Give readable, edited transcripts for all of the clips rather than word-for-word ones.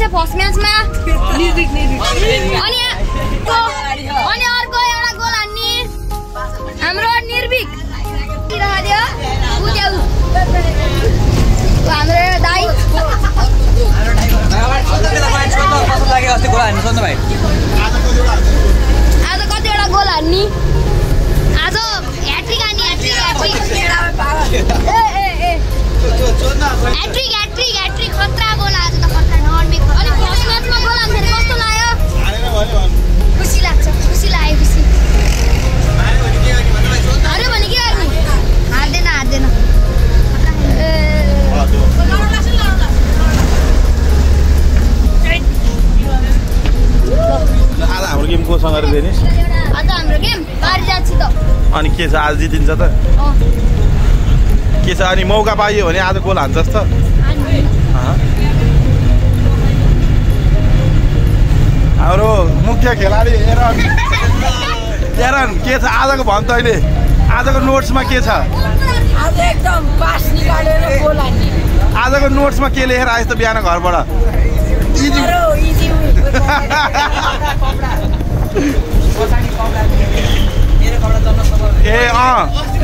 छ फर्स्ट म्याचमा अनि अर्को एउटा गोल हान्ने हाम्रो निर्भीक हाम्रो दाइ आज कतिवटा गोल हान्ने आज ह्याट्रिक हान्ने ह्याट्रिक खतरा गोल आज त खतरा नर्मे अनि फर्स्ट म्याचमा गोल हान्थ्यो कस्तो लाग्यो खुसी लाग्छ खुसी लाग्यो खुसी हार्यो भने के गर्ने हार्दैन आज हाम्रो गेम कोसँग रे देनिस आज हाम्रो गेम पारिजातसित अनि के छ आज जितिन्छ त के छ अनि मौका पाइयो भने आज गोल हान्छ जस्तो हाम्रो मुख्य खेलाडी एरन के छ आजको भन् त अहिले आजको नोट्समा के छ आज एकदम पास निकालेर गोल हान्ने आजको नोट्समा के लेखेर आइस त बिहान घरबाट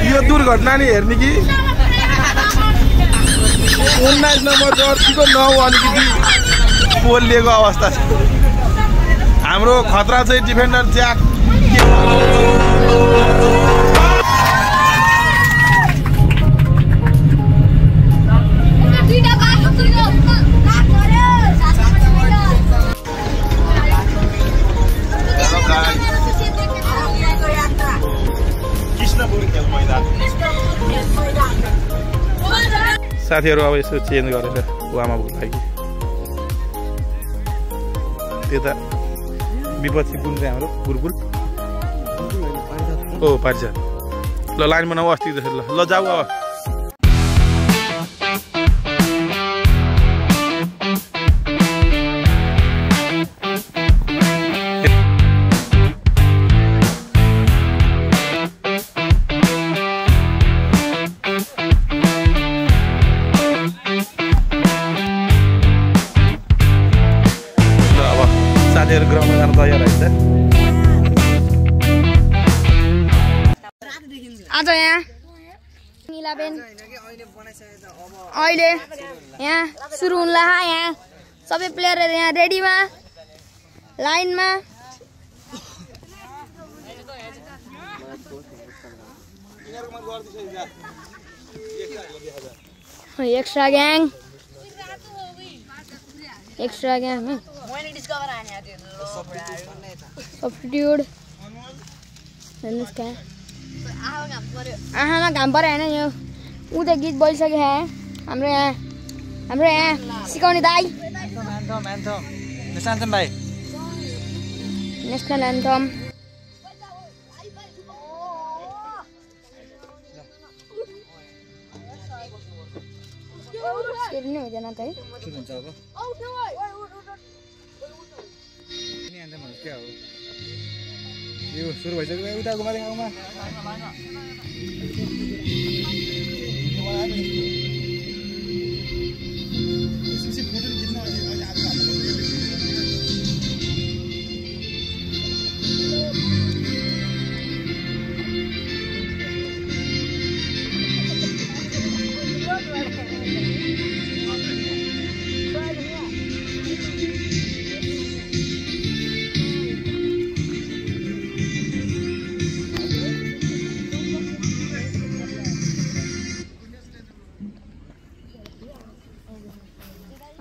यो दुर्घटना नि हेर्ने कि 19 नम्बर जर्सीको 9 अलिकति पोलिएको अवस्था छ हाम्रो खतरा चाहिँ डिफेन्डर ज्याक साथीहरु अब यसो चेन्ज गरेर वार्मअपको लागि त्यता विपक्षी कुन चाहिँ हाम्रो गुरुकुल ओ पारिजात ल लाइन बनाऊ अस्ति जसरी ल जाऊ अब ग्राउन्डमा जान तयार है आज यहाँ 11 अहिले यहाँ सुरु हुन्ला यहाँ सबै प्लेयरहरु यहाँ रेडीमा लाइनमा एक्स्ट्रा ग्याङ मैले डिस्कभर आने आथे सब्स्टिट्युट हेर्नुस् क्या आहामा घाम पर्यो हैन यो उता गीत बोलिसक्यो हाम्रो यहाँ सिकाउने दाइ निशान्तम भाइ नेशनल एन्थम फेरि नै हुँदैन त है के हुन्छ अब नि एन्थम के हो यो सुरु भइसक्यो उता घुमाले गाउँमा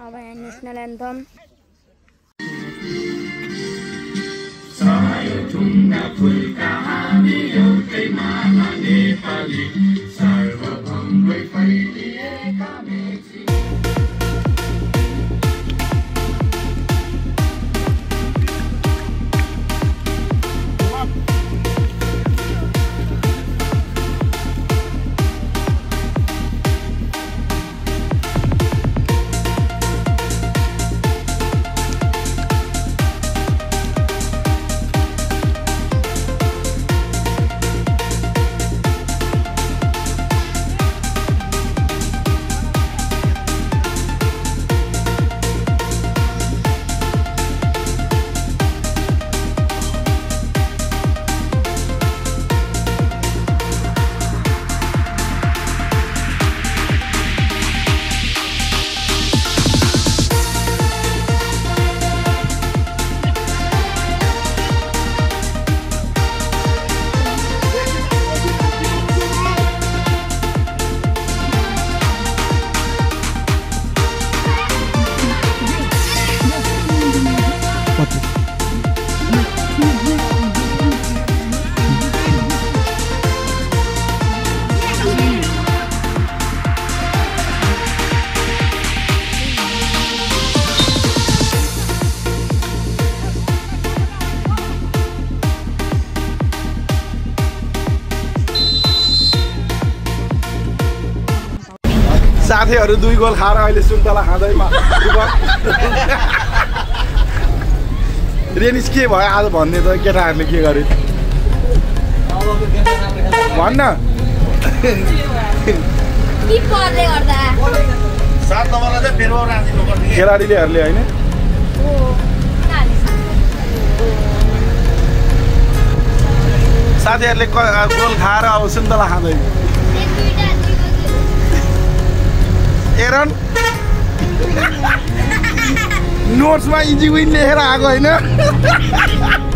अब यहाँ नेशनल एन्थम साथीहरू 2 गोल खाएर अहिले सुन्तला खाँदैमा रेनिस के भयो आज भन्ने त केटाहरूले के गरे भन्न खेलाडीलेहरूले होइन साथीहरूले गोल खाएर अब सुन्तला खाँदै एरन नोट्समा इजी विन लेखेर आएको होइन